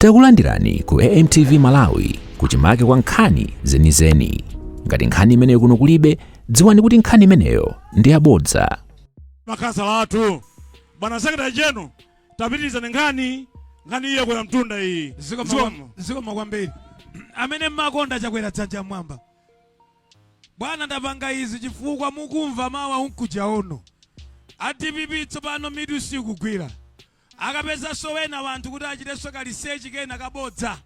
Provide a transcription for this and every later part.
Takulandirani ku AMTV Malawi, kuchimake kwa nkhani zenizeni. Ngati nkhani imeneyo kuno kulibe, dziwani kuti nkhani imeneyo ndi yabodza. Makhansala athu, bwana secretary general, tapitirizani nkhani. Nkhani iye kwera mtunda iyi. Zikomo, zikomo kwambiri. Amene mmakonda Chakwera, dzanja mwamba. Bwana, ndapanga izi chifukwa mukumva mawa unkuja ono a DPP tsopano mitu sikugwira. Akapezanso wena wanthu kuti achitenso ka research kena kabodza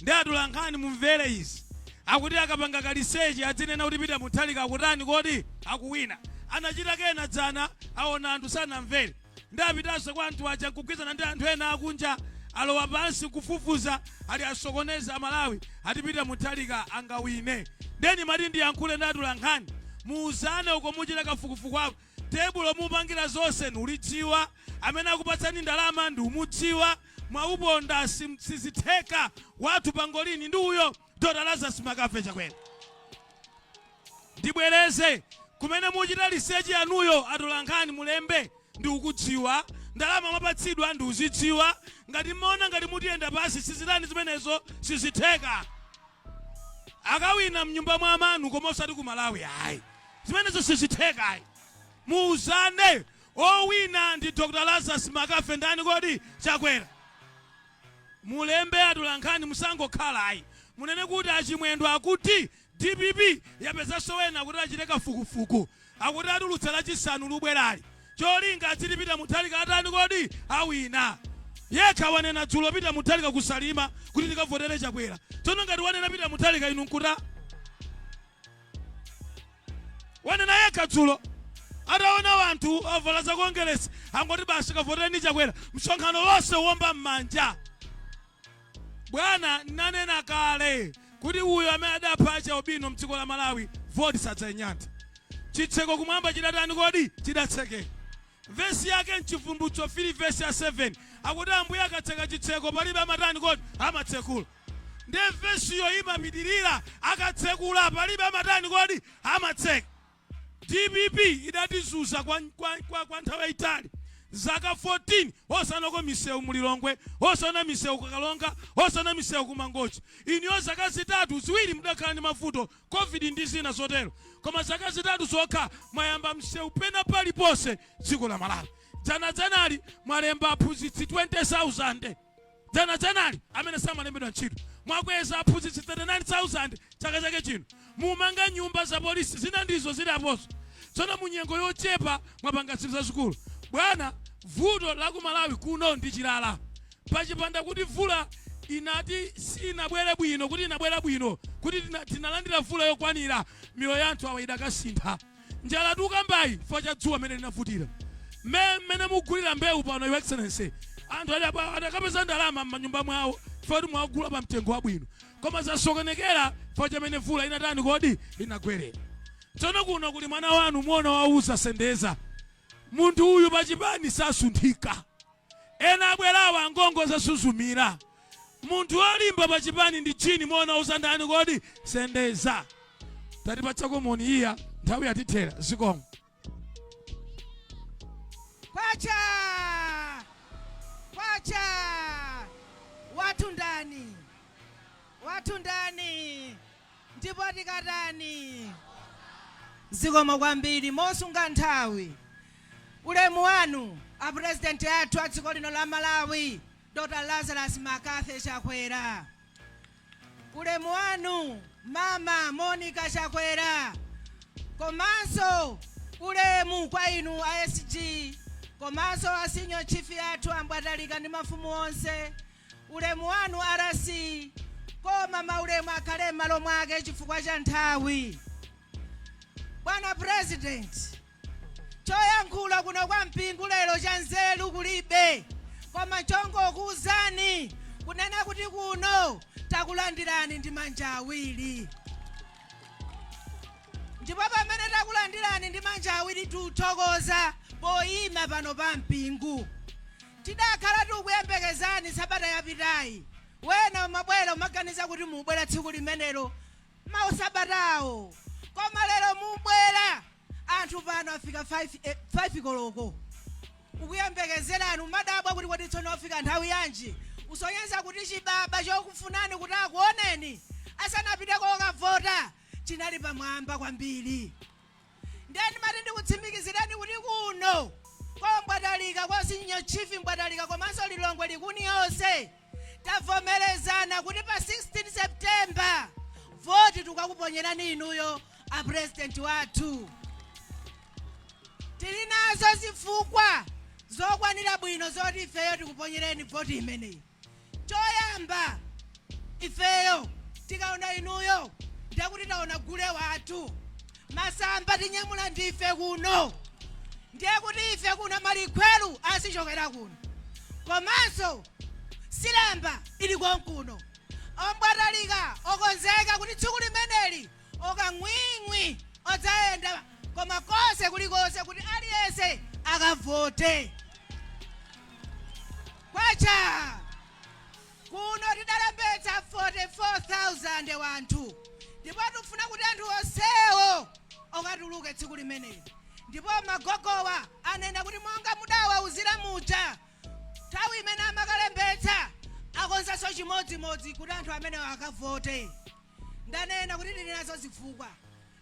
ndi atula nkhani. Mumvere izi, akuti akapanga ka research adzinena kuti Peter Mutharika akutani kodi? Akuwina. Anachita kena dzana, aona anthu sanamvere, ndi apitanso kwa anthu aja nkugwizana ndi anthu ena akunja, alowa pansi kufufuza, ali asokoneza Amalawi, ati Peter Mutharika angawine. Ndeni mati ndiyankhule ndatula nkhani, muuzane uko muchita kafukufuku ako. Tebulo mupangira zonse nulidziwa, amene akupatsani ndalama ndi umudziwa. Mwauponda, sizitheka. Wathu pangolini ndi uyo Dr Lazarus McCarthy Chakwera. Ndibwereze, kumene muchita research yanuyo, atola nkhani, mulembe ndi ukudziwa, ndalama mwapatsidwa ndi uzidziwa. Ngati mmaona ngati mutiyenda pasi, sizitani zimenezo, sizitheka. Akawina mnyumba mwa amanu, koma osati ku Malawi ayi. Zimenezo sizitheka ayi. Muuzane, owina ndi Dr Lazarus McCarthy ndani kodi? Chakwera. Mulembe, atola nkhani, musangokhala ayi. Munene kuti achimwendo akuti DPP yapezanso wena kuti achite kafukufuku, akuti atulutsa Lachisanu lubwerali, cholinga adziti Peter Mutharika atani kodi? Awina. Yekha wanena dzulo Peter Mutharika kusalima kuti tikavotere Chakwera. Tsono ngati wanena Peter Mutharika, inu nkuta? Wanena yekha dzulo ataona wanthu avala za Kongeresi, angoti basi, kavotereni Chakwera, msonkhano wonse womba m'manja. Bwana, nanena kale kuti uyo amene adapha achaubino mdziko la Malawi, voti sadzayinyantha. Chitseko kumwamba chidatani kodi? Chidatsekeka. Vesi yake mChivumbulutso 3 vesi ya 7, akuti Ambuye akatseka chitseko, palibe amatani kodi? Amatsekula. Ndiye vesiyo imapitirira, akatsekula palibe amatani kodi? Amatseka. DPP idatizunza kwa nthawi yayitali, zaka 14, osanako misewu mulilongwe, osaona misewu kukalonga, osaona misewu kumangochi. Iniyo zaka 3, 2 mudakhala ndi mavuto, COVID ndi zina zotero, koma zaka 3 zokha mwayamba msewu pena paliponse dziko la Malawi. Dzanadzanali mwalemba aphunzitsi 20,000, dzanadzanali, amene samalembedwa ntchito. Mwakweza aphunzitsi 39,000 chaka chake chino. Mumanga nyumba za polisi, zina ndizo zili aposo. Tsono munyengo yochepa mwapanga zinthu zazikulu. Bwana, vuto la ku Malawi kuno ndi chilala. Pachipanda kuti vula inati sinabwere bwino, kuti inabwera bwino, kuti tinalandira vula yokwanira, miyoyo ya anthu awa idakasintha. Njala tukambayi chifukwa cha dzuwa amene linavutira. Mmene mugulira mbewu pano, Your Excellency, anthu ali apa adakapeza ndalama m'manyumba mwawo chifukwa kuti mwagula pa mtengo wabwino, koma zasokonekera chifukwa chamene vula inatani kodi? Inagwerera. Tsono kuno kuli mwana wanu, muona wauza Sendeza. Munthu uyu pachipani sasunthika. Ena abwerawa angongo zasuzumira. Munthu wolimba pachipani ndi chini, muona uza ndani kodi? Sendeza. Tatipatsako moni iya, nthawi yatithera. Zikomo. Kwacha kwacha! Wathu ndani? Wathu ndani? Ndipo tikatani? Zikomo kwambiri. Mosunga nthawi, ulemu wanu apurezidenti athu a dziko lino la Malawi, Dr Lazarus McCarthy Chakwera. Ulemu wanu Mama Monica Chakwera, komanso ulemu kwa inu a SG, komanso a senior chief athu Ambwatalika ndi mafumu onse. Ulemu wanu RC, koma maulemu akhale m'malo mwake chifukwa cha nthawi. Bwana President, choyankhula kuno kwa Mpingu lero cha nzeru kulibe, koma chongokuwuzani kunena kuti kuno takulandirani ndi manja awiri. Ndipo pamene takulandirani ndi manja awiri, tikuthokoza poyima pano pa Mpingu. Tidakhala tikuyembekezani sabata yapitayi. Wena umabwera umaganiza kuti mubwera tsiku limenelo, mausabatawo, koma lero mubwera, anthu pano afika 5, 5 koloko ukuyembekezerani. Umadabwa kuti kodi tsono wafika nthawi yanji? Kusonyeza kuti chibaba chokufunani kuti akuoneni asanapite kokavota chinali pamwamba kwambiri. Ndiye ndimati ndikutsimikizireni kuti kuno kwa Mbwatalika, kwa Senior Chief Mbwatalika komanso Lilongwe Likuni yonse, tavomerezana kuti pa 16 September voti tukakuponyerani inuyo a president wathu. Tili nazo zifukwa zokwanira bwino zoti ifeyo tikuponyereni voti imeneyi. Choyamba, ifeyo tikaona inuyo ndiye taona gule wathu. Masamba tinyamula ndife kuno, ndiye kuti ife kuno malikhweru azichokera kuno, komanso silamba ili konkuno. Ombwatalika okonzeka kuti tsiku limeneli okang'wing'wi odzayenda koma konse kulikonse kuti aliyense akavote. Kwacha kuno tidalembetsa 44,000 wanthu, ndipo tifuna kuti anthu onsewo okatuluke tsiku limeneli. Ndipo magogowa anena kuti monga mudawauzira muja nthawi imene amakalembetsa, akonzanso chimodzimodzi kuti anthu amenewo akavote. Ndanena kuti tili nazo zifukwa.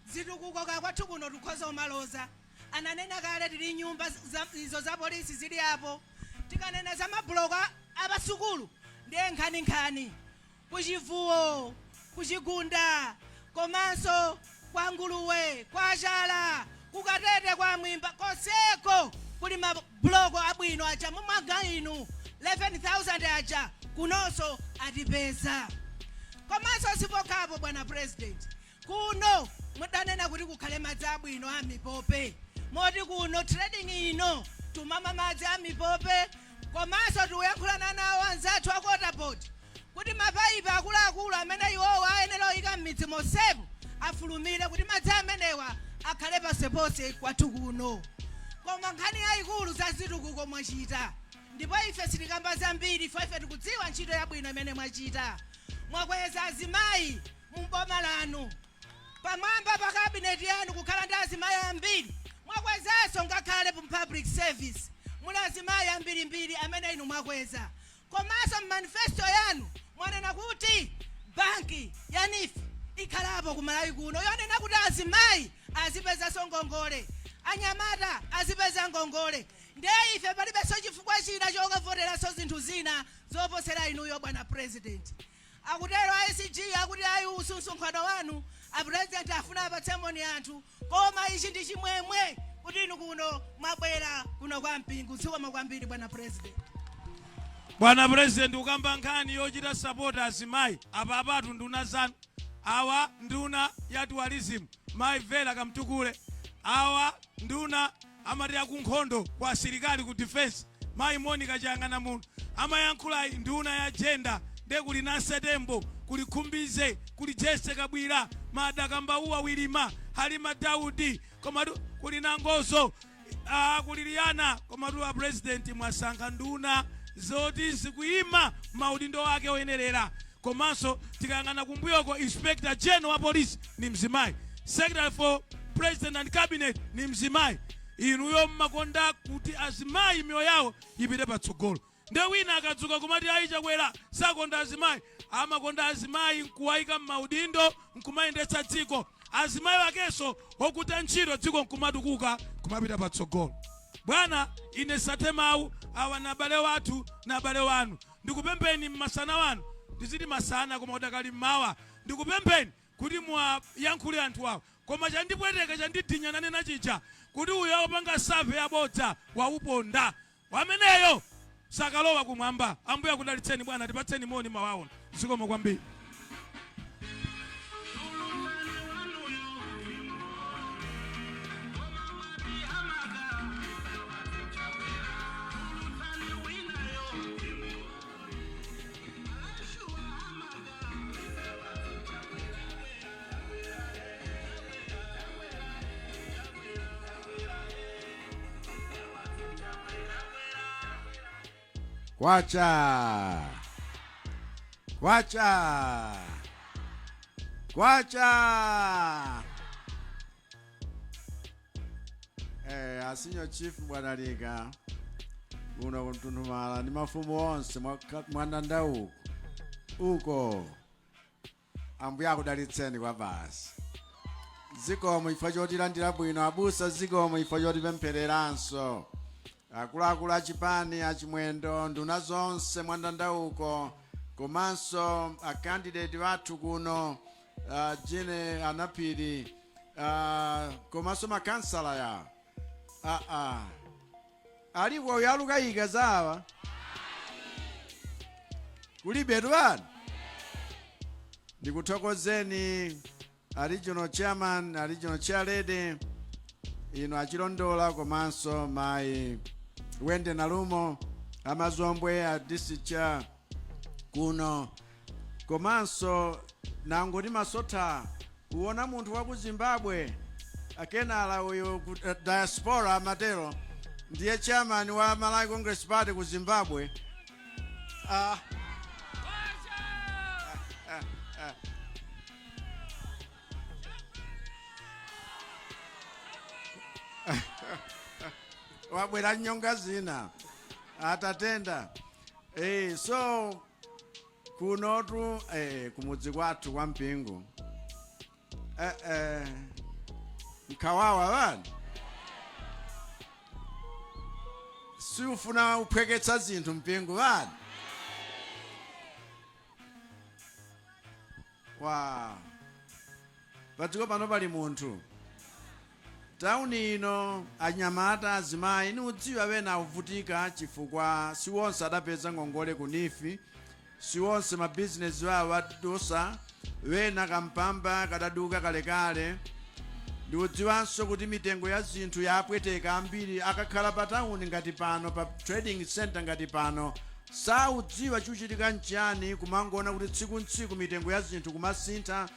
Zitukuko kakwathu kuno tikhoza umaloza, ananena kale, tili nyumba izo za polisi zili apo. Tikanena za mabuloko apasukulu, ndiye nkhaninkhani kuchivuwo, kuchigunda, komanso kwa Nguluwe, kwa Chala, kukatete, kwa Mwimba, konseko kuli mabuloko abwino aja mumanga inu 11,000 aja, kunonso atipeza. Komanso sipokhapo, bwana president, kuno mudanena kuti kukhale madzi abwino a mipope, moti kuno trading ino tumama madzi a mipope. Komanso tikuyankhulana nawo anzathu a Water Board kuti mapayipi akuluakulu amene iwowo ayenera oyika m'midzi monsepo afulumire kuti madzi amenewa akhale ponseponse kwathu kuno. Koma nkhani yayikulu, za zitukuko mwachita, ndipo ife sitikamba zambiri. Ife tikudziwa ntchito yabwino imene mwachita. Mwakweza azimayi mu boma lanu pamwamba pa kabineti yanu, kukhala ndi azimayi ambiri. Mwakwezanso ngakhale mu public service, muli azimayi ambirimbiri amene inu mwakweza. Komanso mmanifesto yanu mwanena kuti banki ya NEEF ikhalapo ku Malawi kuno, yonena kuti azimayi azipezanso ngongole, anyamata azipeza ngongole. Ndiye ife palibenso chifukwa china chokavoteranso zinthu zina zoposera inuyo, bwana president. Akutero ICG akuti ayi, usu msonkhano wanu, a president afuna apatse moni anthu, koma ichi ndi chimwemwe kuti inu kuno mwabwera kuno kwa Mpingu. Zikomo kwambiri, bwana president. Bwana president, ukamba nkhani yochita support azimayi apa, apatu nduna zanu awa, nduna ya tourism mayi Vera Kamtukule, awa nduna amati akunkhondo kwa asilikali ku defense mayi Monica Chang'ana muno amayankhulayi, nduna ya gender nde kuli Nancy Tembo, kuli Khumbize, kuli Jessie Kabwila, Madakambauwa Wilima, Halima Daudi, komatu kuli Nangozo, kuli Liana. Komatu a president mwasankha nduna zoti zikuyima maudindo ake oyenerera. Komanso tikayang'ana kumbuyoko, Inspector General wa police ni mzimayi, Secretary for President and Cabinet ni mzimayi. Inuyo mmakonda kuti azimayi miyoyo yawo ipite patsogolo. Nde wina akadzuka kumati ayi, Chakwera sakonda azimayi, amakonda azimayi nkuwayika m'maudindo nkumayendetsa dziko, azimayi akenso okuta ntchito, dziko nkumatukuka kumapita patsogolo. Bwana, ine sathe mawu awa na abale wathu na abale wanu. Ndikupempheni mmasana wanu, ndiziti masana koma udakali mmawa, ndikupempheni kuti muwayankhule anthu awo. Koma chandipweteka, chandidinya, nanena chija kuti uyo akupanga survey yabodza wauponda wameneyo sakalowa kumwamba. Ambuye akudalitseni, bwana. Tipatseni moni mawaona. Zikomo kwambiri. Kwacha, kwacha, kwacha! A Senior Chief Mbwatalika. Kuno kumtunthumala ndi mafumu onse mwandanda uko uko, Ambuye akudalitseni kwa basi. Zikomo chifukwa chotilandira bwino abusa, zikomo chifukwa chotipemphereranso. Akuluakulu achipani, achimwendo, nduna zonse mwandanda uko, komanso akandidate wathu kuno, Jane Anaphiri, komanso makansala ya alipo yalukayika zawa kulibe bwana. Ndikuthokozeni a regional chairman, a regional chair lady, ino achilondola, komanso mayi Wende Nalumo amazombwe a district chair kuno. Komanso nangoti masotha kuona munthu wa ku Zimbabwe akenala uyu ku diaspora amatero, ndiye chairman wa Malawi Congress Party ku Zimbabwe. Wabwera nyonga zina atatenda. So kunotu kumudzi kwathu kwa Mpingu, nkhawawa bani siufuna uphweketsa zinthu Mpingu bani wa padziko pano pali munthu tauni ino, anyamata, azimayi, niudziwa wena akuvutika chifukwa si wonse adapeza ngongole ku NEEF, si wonse mabizinesi wawo adusa, wena kampamba kadaduka kalekale. Ndikudziwanso kuti mitengo ya zinthu yapweteka ambiri akakhala pa tawuni ngati pano, pa trading center ngati pano, saudziwa chikuchitika nchiyani, kumangoona kuti tsiku ntsiku mitengo ya zinthu kumasintha.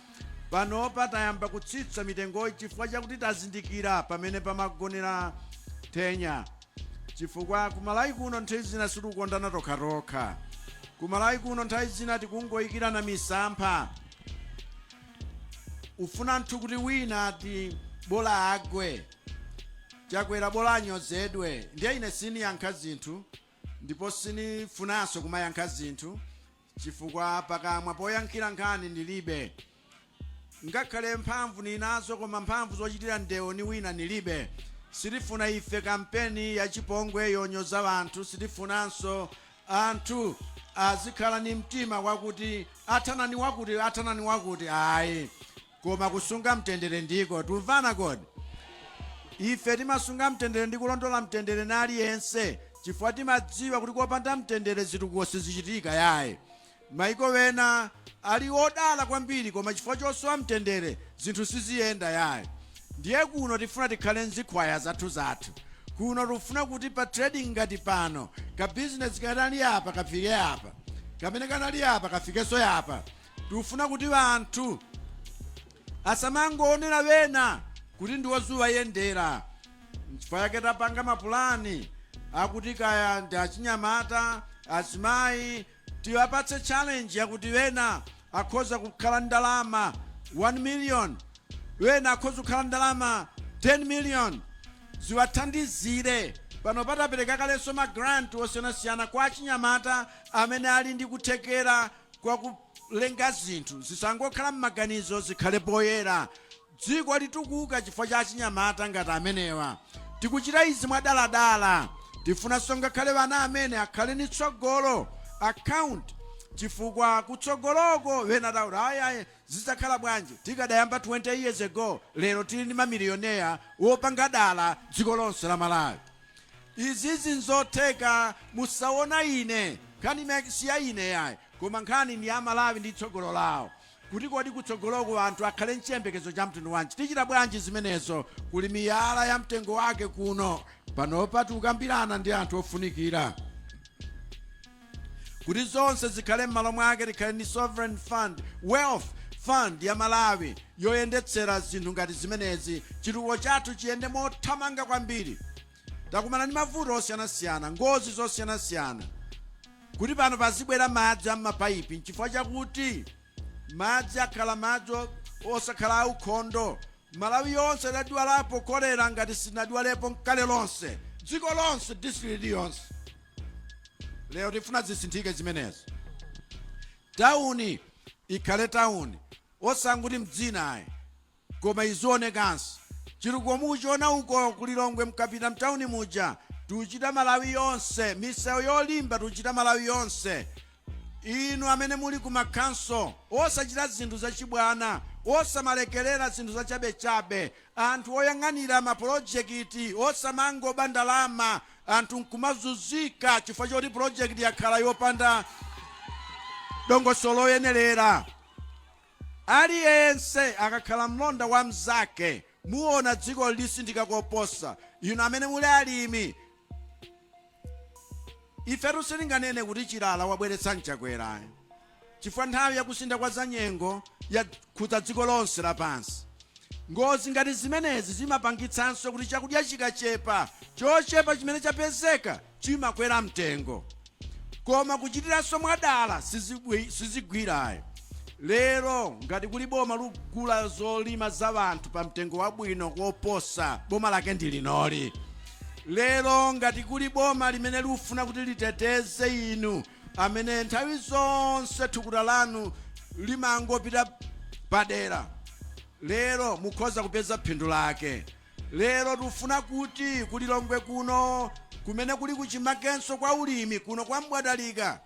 Panopa tayamba kutsitsa mitengoyi chifukwa chakuti tazindikira pamene pamagonera thenya, chifukwa kumalawi kuno nthawi zina sitikukondana tokhatokha. Kumalawi kuno nthawi zina tikungoyikirana misampha, ufuna nthu kuti wina ati bola agwe Chakwera, bola anyozedwe. Ndiye ine siniyankha zinthu ndipo sinifunanso kumayankha zinthu, chifukwa pakamwa poyankhira nkhani ndilibe. Ngakhale mphamvu ninazo, koma mphamvu zochitira ndewo ni wina nilibe. Sitifuna ife kampeni ya chipongwe yonyoza anthu. Sitifunanso anthu azikhala ni mtima wakuti athanani wakuti, athanani wakuti, ayi, koma kusunga mtendere ndiko tumvana. Kodi ife timasunga mtendere ndi kulondola mtendere na aliyense, chifukwa timadziwa kuti kopanda mtendere zitukuko sizichitika yayi. Maiko wena ali odala kwambiri, koma chifukwa chosowa mtendere zinthu siziyenda yayi. Ndiye kuno tifuna tikhale nzikhwaya zathu zathu. Kuno tifuna kuti pa trading ngati pano, ka business kanali apa kafike apa, kamene kanali apa kafikenso apa. Tikufuna kuti anthu asamangoonera wena kuti ndiwozuwa yendera. Nchifukwa yake tapanga mapulani akuti kaya ndi achinyamata, azimayi, tiwapatse challenge yakuti wena akhoza kukhala ndalama 1 million, wena akhoza kukhala ndalama 10 million, ziwathandizire. Pano patapereka kalenso ma grant osiyanasiyana kwa achinyamata amene ali ndi kuthekera kwa kulenga zinthu, zisangokhala m'maganizo, zikhale poyera. Dziko litukuka chifukwa cha achinyamata ngati amenewa. Tikuchita izi mwadaladala. Tifunanso ngakhale vana amene akhale ni tsogolo account, chifukwa kutsogoloko wena takuti ayi, zidzakhala bwanji? Tikadayamba 20 years ago, lero tili ndi mamilioneya wopanga dala dziko lonse la Malawi. Izizi nzotheka. Musaona ine, nkhani imene siya ine yayi, koma nkhani ndi ya Malawi ndi tsogolo lawo, kuti kodi kutsogoloko anthu akhale mchiyembekezo cha mtundu wanji? Tichita bwanji zimenezo? Kuli miyala ya mtengo wake kuno. Panopa tikukambirana ndi anthu ofunikira kuti zonse zikhale m'malo mwake, tikhale ndi sovereign fund, wealth fund ya Malawi yoyendetsera zinthu ngati zimenezi, chitukuko chathu chiyende mothamanga kwambiri. Takumana ndi mavuto osiyanasiyana, ngozi zosiyanasiyana, kuti pano pazibwera madzi am'mapayipi nchifukwa chakuti madzi akhala madzi osakhala aukhondo. Malawi yonse idadwalapo kolera ngati sinadwalepo nkale lonse, dziko lonse, district iliyonse. Lero tifuna zisinthike zimenezo. Tawuni ikhale tawuni, osanguti mdzina ayi, koma izionekanso. Chitukuko mukuchiona uko kulilongwe, mkapita mtawuni muja, tikuchita Malawi yonse. Misewu yolimba tikuchita Malawi yonse. Inu amene muli ku makhanso, osachita zinthu zachibwana, osamalekerera zinthu zachabechabe. Anthu oyang'anira mapulojekiti, osamangoba ndalama, anthu nkumazunzika chifukwa choti pulojekiti yakhala yopanda dongosolo loyenerera. Aliyense akakhala mlonda wa mzake, muona dziko lisinthika koposa. Inu amene muli alimi, ifetu sitinganene kuti chilala wabweretsa mchakwera, chifukwa nthawi yakusintha kwa zanyengo yakhudza dziko lonse lapansi. Ngozi ngati zimenezi zimapangitsanso kuti chakudya chikachepa, chochepa chimene chapezeka chimakwera mtengo, koma kuchitiranso mwadala sizigwirayo. Lero ngati kuli boma lugula zolima za anthu pa mtengo wabwino koposa, boma lake ndi linoli. Lero ngati kuli boma limene lufuna kuti liteteze inu amene nthawi zonse thukuta lanu limangopita padera, lero mukhoza kupeza phindu lake. Lero tifuna kuti kulilongwe kuno, kumene kuli kuchimakenso kwa ulimi kuno kwa Mbwadalika,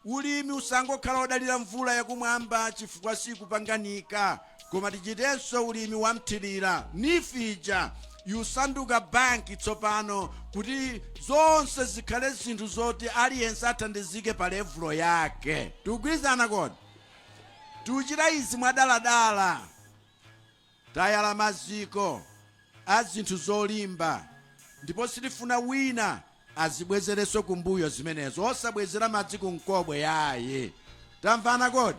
ulimi usangokhala odalira mvula yakumwamba chifukwa sikupanganika, koma tichitenso ulimi wamthirira. NEEF ija yusanduka banki tsopano, kuti zonse zikhale zinthu zoti aliyense athandizike pa level yake. Tikugwirizana kodi? Tikuchita izi mwadaladala, tayala maziko a zinthu zolimba, ndipo sitifuna wina azibwezerenso kumbuyo zimenezo. Osabwezera madzi kumkobwe yayi. Tamvana kodi?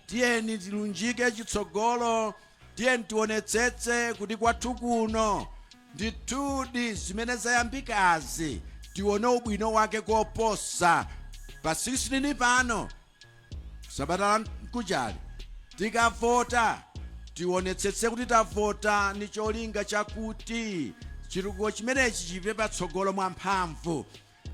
Tiyeni tilunjike chitsogolo. Tiyeni tionetsetse kuti kwathu kuno ndithudi zimene zayambikazi tione ubwino wake koposa. Pa 16 pano, sabata la mkuchali, tikavota tionetsetse kuti tavota ni cholinga chakuti chitukuko chimenechi chipite patsogolo mwamphamvu.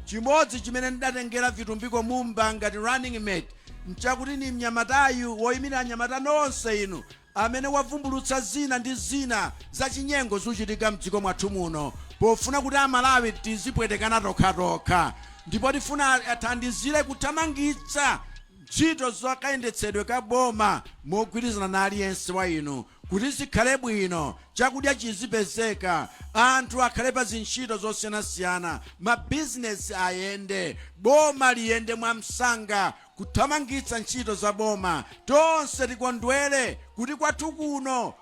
Chimodzi chimene ndidatengera Vitumbiko Mumba ngati running mate nchakuti ni mnyamatayu woyimira anyamata nonse inu amene wavumbulutsa zina ndi zina zachinyengo zikuchitika mdziko mwathu muno pofuna kuti Amalawi tizipwetekana tokhatokha, ndipo tifuna athandizire kuthamangitsa ntchito zakayendetsedwe ka boma mogwirizana na aliyense wa inu kuti zikhale bwino, chakudya chizipezeka, anthu akhale pa zintchito zosiyanasiyana, mabizinesi ayende, boma liyende mwamsanga kuthamangitsa ntchito za boma. Tonse tikondwere kuti kwathu kuno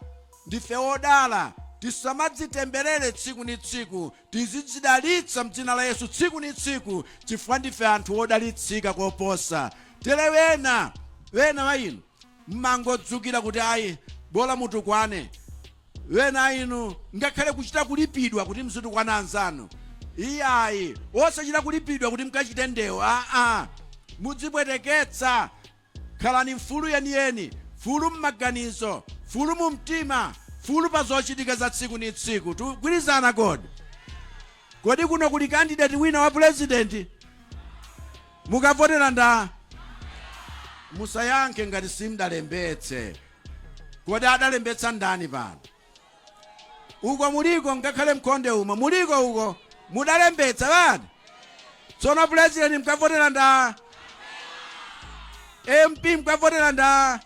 ndife odala. Tisamadzitemberere tsiku ndi tsiku, tizidzidalitsa mdzina la Yesu tsiku ndi tsiku, chifukwa ndife anthu odalitsika koposa. Tere wena wa inu mmangodzukira kuti ayi, bola mutukwane. Wena inu ngakhale kuchita kulipidwa kuti mzitukwana anzanu. Iyayi, osachita kulipidwa kuti mkachite ndewo, aa, mudzipweteketsa. Khalani mfulu yeniyeni, mfulu mmaganizo, mfulu mu mtima, mfulu pa zochitika za tsiku ndi tsiku. Tikugwirizana kodi? Kodi kuno kuli candidate wina wa president? Mukavotera nda? Musayankhe ngati simdalembetse. Kodi adalembetsa ndani pano? Uko muliko, ngakhale mkhonde umo muliko, uko mudalembetsa bani? Tsono president mkavotera nda? MP mkavotera nda?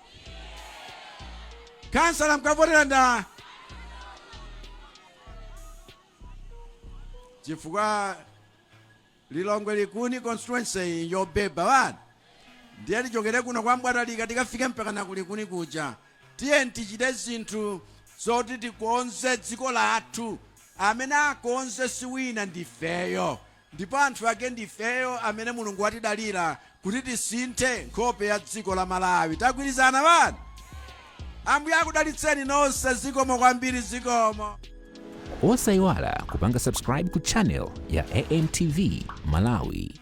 Kansala mkavotera nda? Chifukwa Lilongwe Likuni constituency yobeba bani, ndiye tichokere kuno kwa Mbwatalika tikafike mpaka na kulikuni kuja. Tiye tichite zinthu zoti tikonze dziko lathu. Amene akonze si wina, ndifeyo, ndipo anthu ake ndifeyo amene Mulungu watidalira kuti tisinthe nkhope ya dziko la Malawi. Tagwirizana bani? Ambuye akudalitseni nonse. Zikomo kwambiri, zikomo. Osayiwala kupanga subscribe ku channel ya AMTV Malawi.